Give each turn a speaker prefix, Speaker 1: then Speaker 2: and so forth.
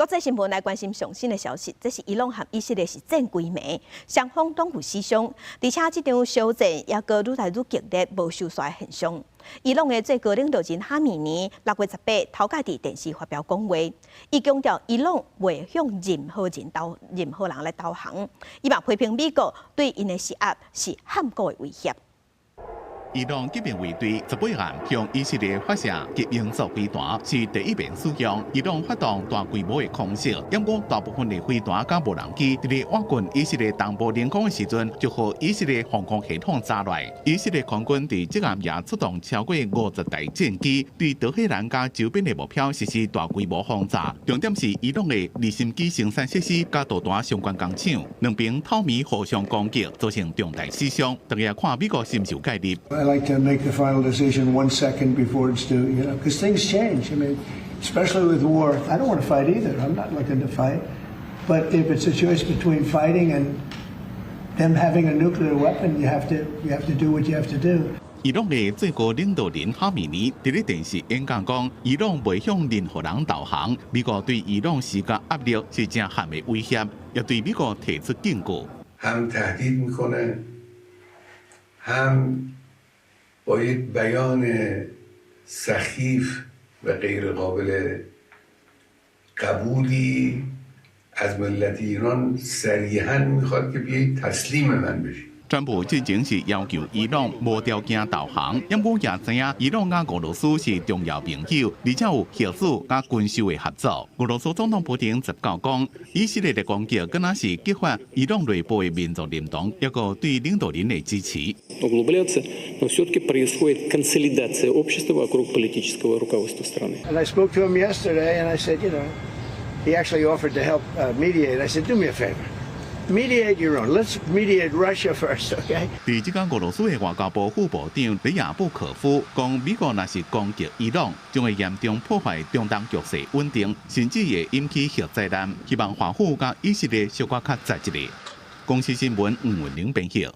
Speaker 1: 國際新聞來關心上新的消息，這是伊朗和以色列是戰幾暝，雙方攏有死傷，而且這場小戰也閣愈來愈激烈，無收煞的現象。伊朗的最高領導人哈米尼6月18頭擺佇電視發表講話，伊強調伊朗袂向任何人來投降，伊嘛批評美國對𪜶的施壓是撼國的威脅。
Speaker 2: 伊朗革命衛隊18暗向以色列發射極音速飛彈，是第一遍使用。伊朗發動大規模的空襲，不過大部分的飛彈佮無人機，佇咧倚近以色列東部領空的時陣，就予以色列防空系統炸落來。以色列空軍佇這暗也出動超過50台戰機，對德黑蘭佮周邊的目標實施大規模轟炸。重點是伊朗的離心機生產設施佮導彈相關工廠，兩邊透暝互相攻擊，造成重大死傷。大家看美國是毋是有介入？
Speaker 3: I like to make the final decision one second before it's due, because things change. I mean, especially with war, I don't want to fight either. I'm not looking to fight. But if it's a choice between fighting and them having a nuclear weapon, you have to do what you have to do.
Speaker 2: 伊朗的最高領導人哈米尼佇咧電視演講講，伊朗袂向任何人投降。美國對伊朗施加壓力是誠悍的威脅，也對美國提出警告。
Speaker 4: هم تهدید میکنه هم با یک بیان سخیف و غیر قابل قبولی از ملت ایران صریحا میخواد که بیایید تسلیم من بشید.
Speaker 2: 川普之前是要求伊朗無條件投降，不過也知影伊朗佮俄羅斯是重要朋友，而且有核子佮軍售的合作。俄羅斯總統普丁19講，以色列的攻擊敢若是激發伊朗內部的民族認同，抑閣對領導人的支持。
Speaker 5: Углубляться, но все-таки происходит консолидация общества вокруг политического руководства страны.
Speaker 3: And I spoke to him yesterday, and I said, he actually offered to help mediate. I said, "Do me a favor. Mediate your own. Let's mediate Russia first, okay?"
Speaker 2: 佇這工俄羅斯的外交部副部長里亞布科夫講，美國若是攻擊伊朗，將會嚴重破壞中東局勢穩定，甚至會引起核災難。希望華府佮以色列小可較載一下。公視新聞吳文玲編譯。